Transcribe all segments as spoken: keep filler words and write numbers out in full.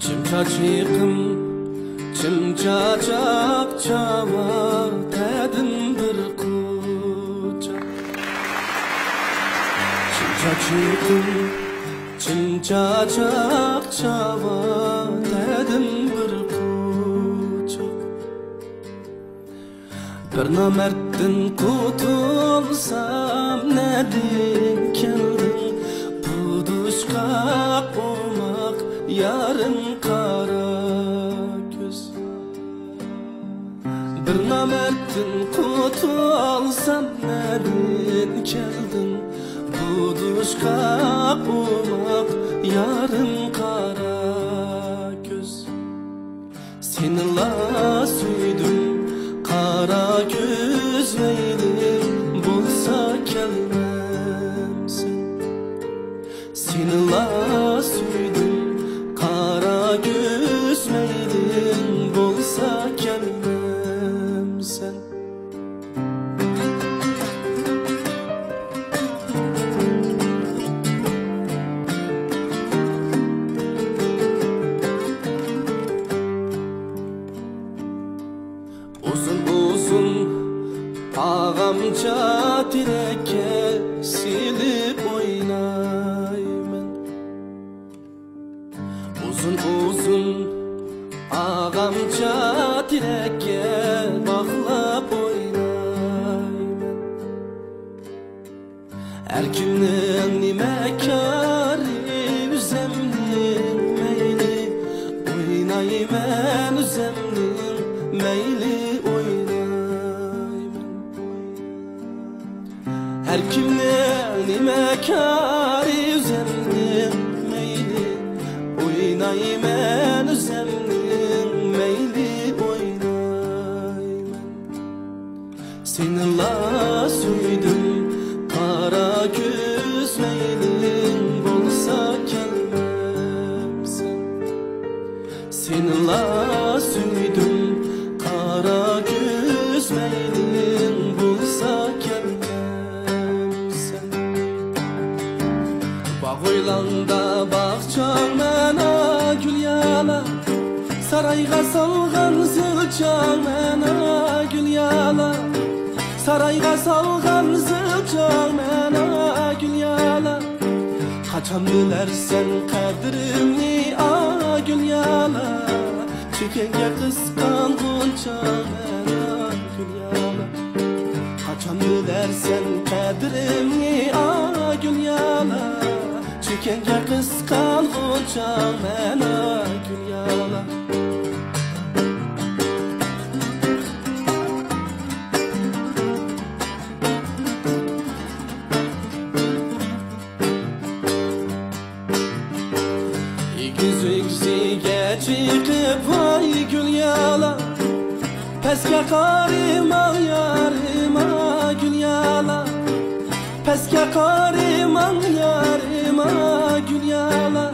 چىمچاچىقىم، چىمچاچاق چاۋا، تەدىن بىر قۇچاق. چىمچاچىقىم، چىمچاچاق چاۋا، تەدىن بىر قۇچاق. بىر نامەردتىن قۇتۇلسام، نەدىن كەلدىڭ؟ بۇدۇشقاق ئوماق يارىم قارا كۆز. بىر نامەردتىن قۇتۇلسام، نەدىن كەلدىڭ؟ بۇدۇشقاق ئوماق يارىم قارا كۆز. سېنىلا سۆيدۈم، قارا كۆز، مەيلىم بولسا كەلمەمسەن. سېنىلا سۆيدۈم، قارا كۆز، مەيلىم بولسا كەلمەمسەن. ئۇزۇن-ئۇزۇن ئاغامچا تېرەككە سېلىپ ئوينايمەن. ئۇزۇن-ئۇزۇن ئاغامچا تېرەككە باغلاپ ئوينايمەن. ھەر كىمنىڭ نېمە كارى، ئۆزەمنىڭ مەيلى، ئوينايمەن ئۆزەمنىڭ مەيلى، ئوينايمەن. ھەر كىمنىڭ نېمە كارى، ئۆزەمنىڭ مەيلى، ئوينايمەن ئۆزەمنىڭ مەيلى، ئوينايمەن. سېنىلا سۆيدۈم، قارا كۆز، مەيلىم بولسا كەلمەمسەن. سېنىلا سۆيدۈم، قارا كۆز، مەيلىم بولسا كەلمەمسەن. باغ ئويلاندا باغچاڭ مەن، ئا گۈليالا. سارايغا سالغان زىلچاڭ مەن، ئا گۈليالا. سارايغا سالغان زىلچاڭ مەن، ئا گۈليالا. قاچان بىلەرسەن قەدرىمنى، ئا گۈليالا. چېكەڭگە قىسقان غۇنچاڭ مەن، ئا گۈليالا. قاچان بىلەرسەن قەدرىمنى، ئا گۈليالا. چېكەڭگە قىسقان غۇنچاڭ مەن، ئا گۈليالا. ئېگىز ئۆكسىگە چىقىپ ۋاي گۈليالا، پەسكە قارىماڭ يارىم، ئا گۈليالا. پەسكە قارىماڭ يارىم، ئا گۈليالا.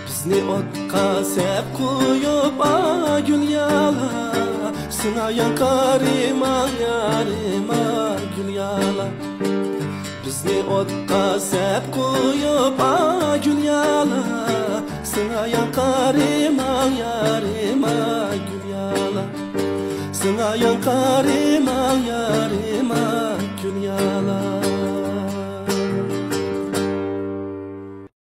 بىزنى ئوتقا سەپ قويۇپ، ئا گۈليالا. سىڭايان قارىماڭ يارىم، ئا گۈليالا. بىزنى ئوتقا سەپ قويۇپ، ئا گۈليالا. سىڭايان قارىماڭ يارىم، ئا گۈليالا. سىڭايان قارىماڭ يارىم، ئا گۈليالا.